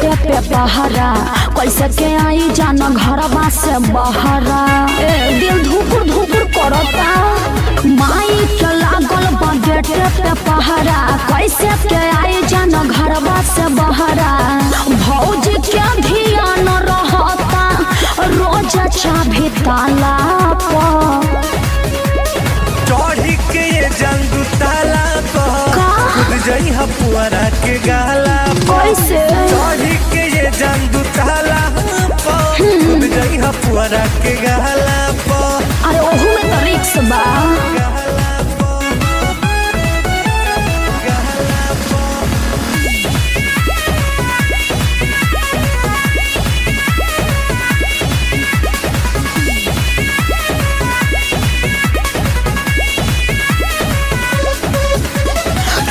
गेटे पे पहरा, कैसे के आई जान घरवा से बहरा। ए दिल धुकुर धुकुर करता। माई के लागल बा गेटे पे पहरा, कैसे के आई जान घरवा से बहरा। भौजी के ध्यान रहता रोज चाभी ताला पर। चढ़ी के ये जंदू ताला पर का? कूद जई पुअरा के गाला पर। कैसे? चढ़ी के ये जंदू ताला पर कूद जई पुअरा के गाला पर। अरे ओहू में तो रिक्स बा। गाला पर, गाला पर।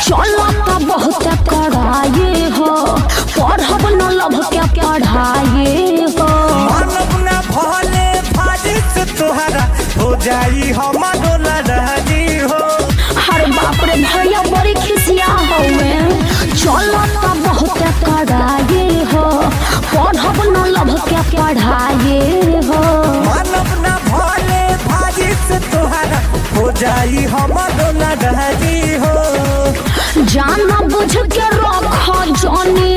चलता बहुत कड़ाई हो, पढ़ब न लभ के पढ़ाई हो। मानव ना भले भाजिस तोहरा हो जाई हमारो लड़ाई हो। हर बाप रे भैया बड़ी खिसिया हवे। चलता बहुत कड़ाई हो, पढ़ब न लभ के पढ़ाई हो। मानव ना भले भाजिस तोहरा हो जाई हमारो लड़ाई हो। जान बुझ के रख जानी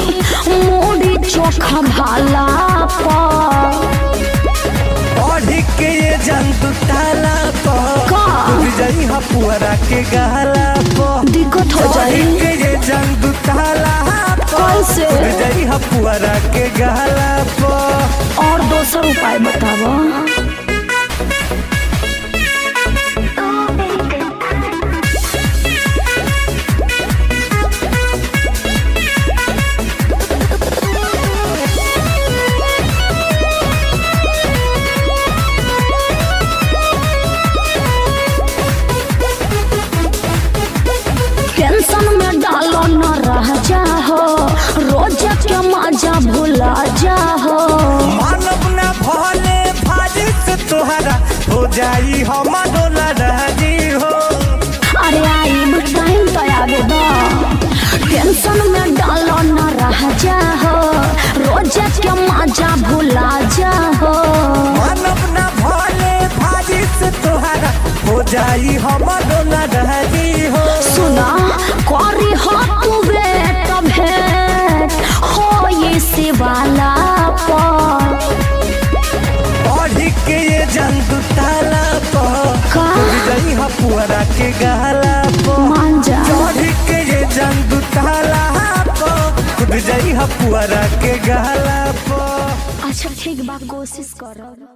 मूड़ी चोखा भाला पर। पढ़ी के ये जंतु ताला पर का? कूद जाई पुअरा के गाला पर। दिक्कत हो पढ़ी जाई। के ये जंतु ताला पर कैसे? कूद जाई पुअरा के गाला पर। और दोसर उपाय बतावा। टेंशन में डालो न रह जाहो, रोज के मजा भुला जाहो। मानव ना भले भाजिस तोहरा हो जाई हमारो लड़ाई हो। अरे आई टाइम तो आवे दो। टेंशन में डालो न रह जाहो, रोज के मजा भुला जाहो। मानव ना भले भाजिस तोहरा हो जाई हमारो लड़ाई हो। सुना करी हो तू बेट भेट हो ये शिवाला पर। पढ़ी के ये जंतु ताला पर का? कूद जाई पुअरा के गाला पर। मान जा। चढ़ी के ये जंतु ताला पर कूद जाई पुअरा के गाला पर। अच्छा ठीक बा, कोशिश करब।